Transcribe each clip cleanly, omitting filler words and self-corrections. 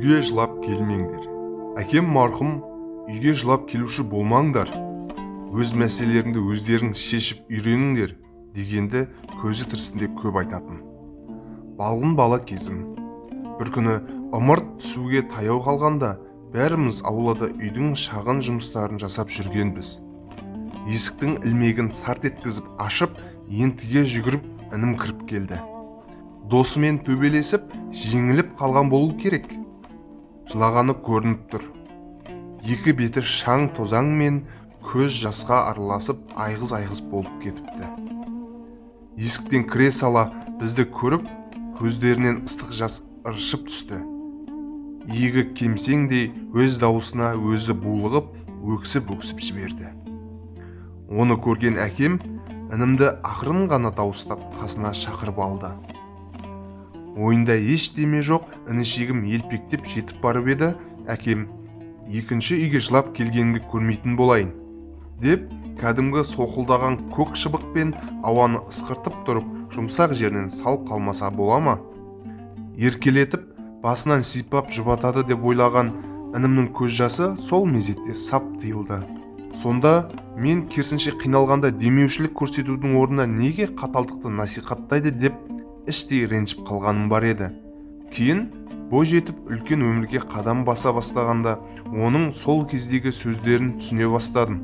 Үйге жылап келмеңдер. Әкем марқұм, үйге жылап келуші болмаңдар. Өз мәселелеріңді өздерің шешіп үйреніңдер дегенді көзі тірісінде көп айтатын. Балғын бала кезім. Бір күні ымырт түсуге таяу қалғанда бәріміз аулада үйдің шағын жұмыстарын жасап жүргенбіз. Есіктің ілмегін сарт еткізіп ашып, ентіге жүгіріп інім кіріп келді. Досымен төбелесіп, жеңіліп қалған болу керек. Жылағаны көрініп тұр. Екі беті шаң тозаңмен көз жасқа араласып, айғыз-айғыз болып кетіпті. Есіктен кіре сала бізді көріп, көздерінен ыстық жас ыршып түсті. Иегі кемсеңдей өз дауысына өзі булығып, өксіп-өксіп жіберді. Оны көрген әкем інімді ақырын ғана дауыстап қасына шақырып алды. Ойында ештеме жоқ, інішегім елпектеп жетіп барып еді, әкем екінші үйге жылап келгеніңді көрмейтін болайын деп кәдімгі солқылдаған көк шыбықпен ауаны ысқыртып тұрып жұмсақ жерінен салып қалмаса бола ма? Еркелетіп басынан сипап жұбатады деп ойлаған інімнің көз жасы сол мезетте сап тыйылды. Сонда мен керісінше қиналғанда демеушілік көрсетудің орнына неге қаталдықты насихаттайды деп іштей ренжіп қалғаным бар еді. Кейін бой жетіп үлкен өмірге қадам баса бастағанда оның сол кездегі сөздерін түсіне бастадым.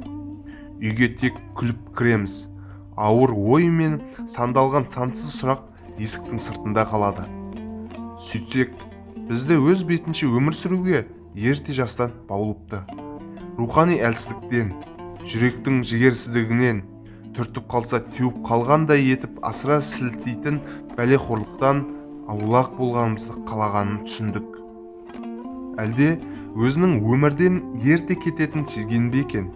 Үйге тек күліп кіреміз. Ауыр ой мен сандалған сансыз сұрақ есіктің сыртында қалады. Сөйтсек, бізді өз бетінше өмір сүруге ерте жастан баулыпты. Рухани әлсіздіктен, жүректің жігерсіздігінен, түртіп қалса теуіп қалғандай етіп асыра сілтейтін бәлеқорлықтан аулақ болғанымызды қалағанын түсіндік. Әлде өзінің өмірден ерте кететін сезген бе екен?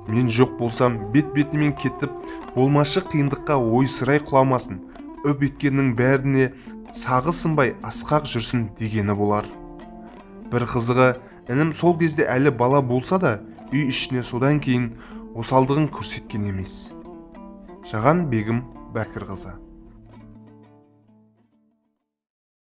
Мен жоқ болсам бет-бетімен кетіп, болмашы қиындыққа ойсырай құламасын, үп еткеннің бәріне сағы сынбай асқақ жүрсін дегені болар. Бір қызығы, інім сол кезде әлі бала болса да, үй ішіне содан кейін осалдығын көрсеткен емес. Жаған Бегім Бәкірқызы.